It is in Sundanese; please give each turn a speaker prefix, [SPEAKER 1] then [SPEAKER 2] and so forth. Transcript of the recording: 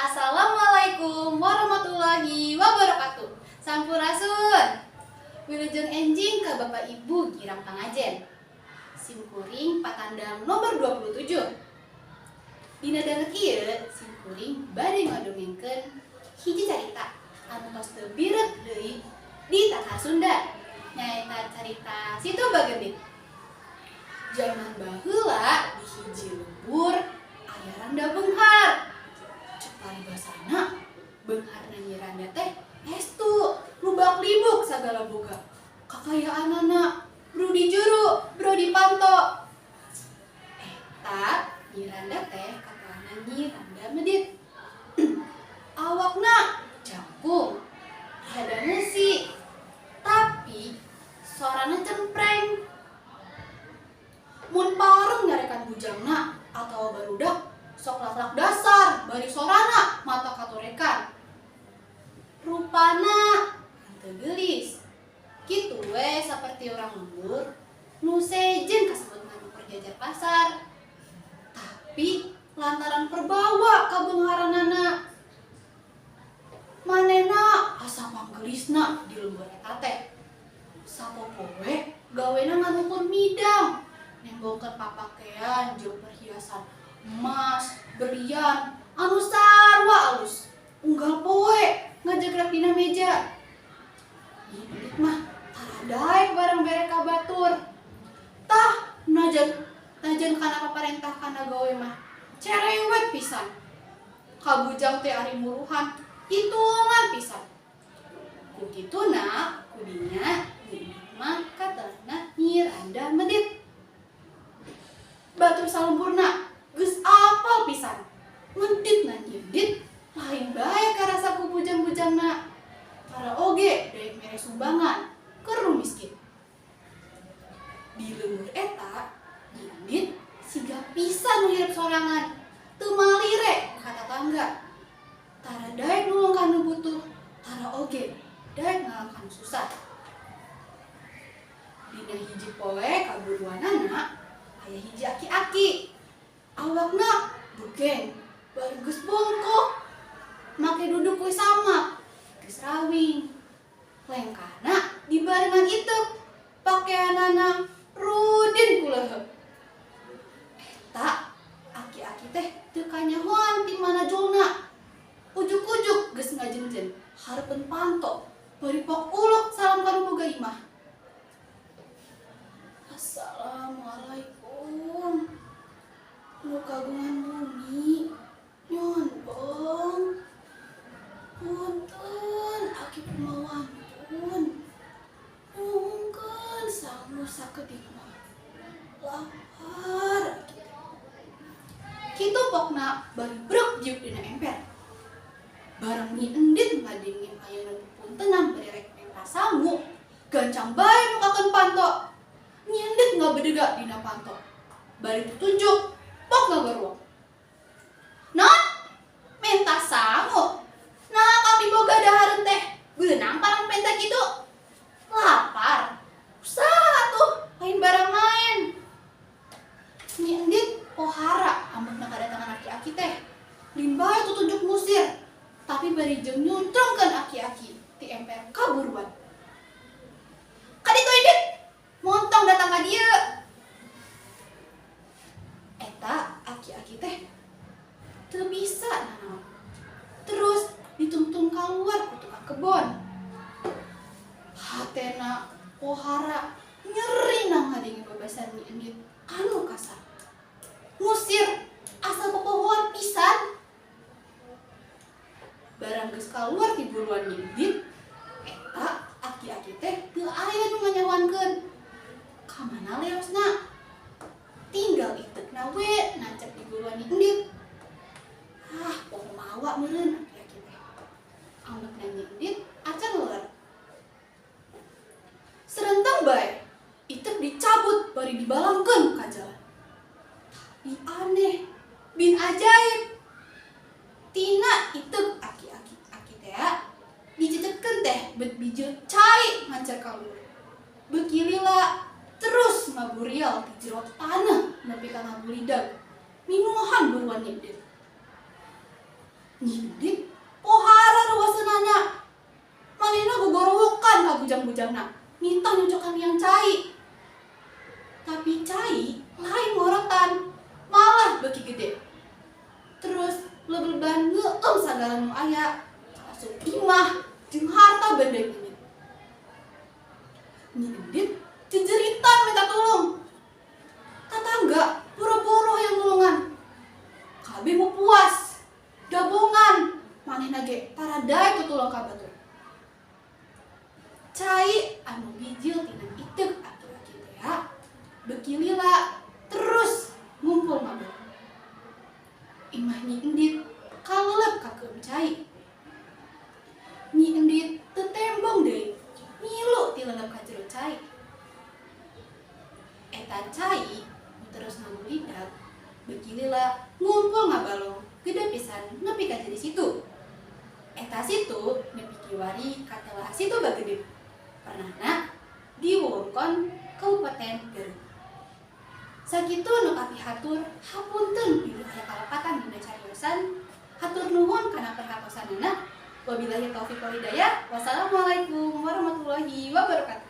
[SPEAKER 1] Assalamualaikum warahmatullahi wabarakatuh. Sampurasun. Wilujeng enjing ka Bapak Ibu girang pangajen. Sim kuring patandang nomor 27. Dina danget ieu sim kuring bade ngadongengkeun hiji carita anu tos teu birek deui di Tanah Sunda. Nyaeta carita Situ Bagendit. Zaman baheula di hiji lembur aya randa beunghar. Cek paribasana, beungharna Nyi Randa teh estu lubak libuk sagala boga. Kakayaanana bro di juru, bro di panto. Eta Nyi Randa teh katelahna Nyi Randa Medit. Awakna jangkung, rada ngeusi, tapi sorana cempreng. Mun pareng nyarekan bujangna atau barudak sok lak-lak dasar bari sorana mata katorekan. Rupana henteu geulis. Kitu we saperti urang lembur nu sejen kasebut mah jajar pasar. Tapi lantaran perbawa kabeungharanana, manehna asa panggelisna di lembur eta teh. Sapopoe gawena ngan ukur midang, nembongkeun papakean jeung perhiasan emas, berlian, anu sarua alus. Unggal poe ngajegrak dina meja. Nyi Endit mah tara daek barang bere ka batur. Tah, najan najan kana paparentah kana gawe mah cerewet pisan. Ka bujang teh ari muruhan hitungan pisan. Ku kituna kudinya Nyi Endit mah katelahna Nyi Randa Medit. Batur salemburna geus apal pisan. Medit na Nyi Endit lain bae karasa ku bujang-bujangna. Tara oge daek mere sumbangan keur nu miskin. Di lembur eta Nyi Endit siga pisan nu hirep sorangan. Teu malire ka tatangga. Tara daek nulung ka nu butuh, tara oge daek ngalang ka nu susah. Dina hiji poe kaburuanana aya hiji aki-aki. Awakna bugeng, bari geus bongkok. Make duduk we sama, geus rawing. Lengkahna dibarengan iteuk, pakeanana rudin ku leuheuk. Eta aki-aki teh teu kanyahoan ti mana julna. Ujuk-ujuk geus ngajenjen hareupeun panto, bari pok uluk salam ka nu boga imah. "Assalamualaikum. Nu kagungan bumi, nyontong. Punten aki pumawantun. Nyuhunkeun sangu sakedik mah. Lapar aki teh." Kitu pokna bari brek diuk dina emper. Barang Nyi Endit ngadenge ayana pupuntenan bari rek menta sangu, gancang bae mukakeun panto. Nyi Endit ngabedega dina panto. Bari tutunjuk, pok ngageruak. "Naon? Menta sangu? Nah, kami boga dahareun teh beunang parang penta kitu? Lapar. Usaha tuh, lain barang main." Nyi Endit pohara ambekna kadatangan aki-aki teh. Lin bae tutunjuk ngusir, tapi bari jeung nyuntrungkeun aki-aki ti emper kaburuan. "Kaditu, Endit, montong datang ka dieu." Eta aki-aki teh teu bisa nanaon. Terus dituntun keluar ku tukang kebon. Hatena pohara nyeri na ngadenge babasan Nyi Endit anu kasar. Ngusir asa popohoan pisan. Barang geus kaluar ti buruan Nyi Endit, eta aki-aki teh teu aya nu nganyahoankeun. Ka mana leosna? Tinggal iteukna we nancep di buruan Nyi Endit. "Ah, poho mawa meureun aki-aki teh," ambekna Nyi Endit acan leueur. Serentang bae, iteuk dicabut bari dibalangkeun ka jalan. Tapi aneh, bin ajaib. Tina iteuk aki-aki aki teh dicecetkeun teh bet bijil cai mancar kaluar. Beuki lila terus ngaburial ti jero taneuh nepi ka ngabulidag. Minuhan buruan Nyi Endit. Nyi Endit pohara reuwaseunana. Manehna gogorowokan ka bujang-bujangna, nitah nyucokan liang cai. Tapi cai lain ngorotan, malah beuki gede. Terus lebleban ngeueum sagala nu aya, asup imah jeung harta benda ini. Nyi Endit jejeritan minta tulung. Tatangga boro-boro hayang nulungan. Kabeh mau puas, dabongan, manehna ge tara daek tutulung ka batur. Cai anu bijil tina iteuk aki-aki teh beuki lila terus ngumpul mabuk. Imah Nyi Endit kalelep kakeueum cai. Nyi Endit teu tembong deui, ngilu tilelep ka jero cai. Eta cai nu terus ngagulidak beuki lila ngumpul ngabalong gede pisan nepi ka jadi situ. Eta situ nepi kiwari katelah Situ Bagendit. Pernahna di wewengkon Kabupaten Garut. Sakitu nu kapihatur, hapunten bilih aya kalepatan dina cariosan. Hatur nuhun kana perhatosanana. Wabillahi taufik wal hidayah. Wassalamualaikum warahmatullahi wabarakatuh.